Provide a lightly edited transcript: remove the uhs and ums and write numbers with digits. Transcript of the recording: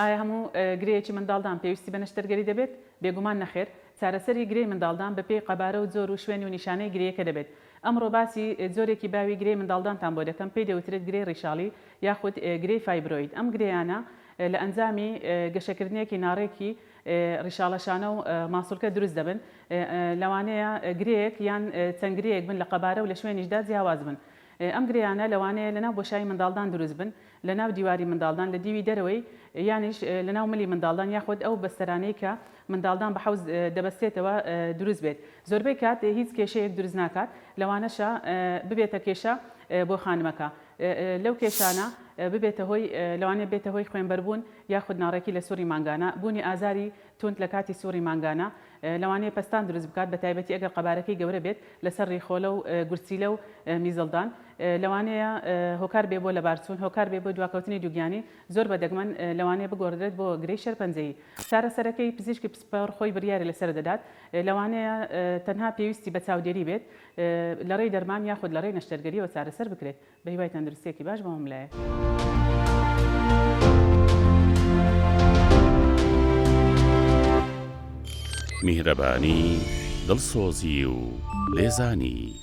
ئایا هەموو گرێیەکی منداڵدان پێویستی بە نەشتەرگەری دەبێت؟ بێگومان نەخێر، چارەسەری گرێی منداڵدان بەپێی قەبارە و جۆر و شوێن و نیشانەی گرێیەکە دەبێت. ئەمڕۆ باسی جۆرێکی باوی گرێی منداڵدانتان بۆ دەکەم پێی دەوترێت گرێی ڕیشاڵی یاخود گرێی فایبرۆید. ئەم گرێیانە لە ئەنجامی گەشەکردنێکی ناڕێکی ڕیشاڵە شانە و ماسولکە دروست دەبن. لەوانەیە گرێیەک یان چەند گرێیەک بن لە قەبارە و لە شوێنیشدا جیاواز بن. ئەم گرێیانە لەوانەیە لەناو بۆشایی منداڵدان دروست بن، لەناو دیواری منداڵدان، لە دیوی دەرەوەی یانیش لەناو ملی منداڵدان یاخود ئەو بەستەرانەی کە منداڵدان بە حەوز دەبەستێتەوە دروست بێت. زۆربەی کات هیچ کێشەیەک دروست ناکات، لەوانەشە ببێتە کێشە بۆ خانمەکە. لەو کێشانە ببێتە هۆی لەوانەیە ببێتە هۆی خوێنبەربوون یاخود ناڕێکی لە سوڕی مانگانە، بوونی ئازاری توند لە کاتی سوڕی مانگانە، لەوانەیە پەستان دروست بکات بەتایبەتی ئەگەر قەبارەکەی گەورە بێت لەسەر ڕیخۆلە و گورچیلە و میزڵدان، لەوانەیە هۆکار بێ بۆ لەبارچوون، هۆکار بێ بۆ دواکەوتنی دووگیانی، زۆر بە دەگمەن لەوانەیە بگۆڕدرێت بۆ گرێی شێرپەنجەیی. چارەسەرەکەی پزیشکی پسپۆڕ خۆی بریاری لەسەر دەدات، لەوانەیە تەنها پێویستی بە چاودێری بێت لەڕێی دەرمان یاخود لەڕێی نەشتەرگەریەوە چارەسەر بکرێت. بەهیوای تەندروستیەکی باش بۆ هەموو لایەک. میهرەبانی، دڵسۆزی و لێزانی.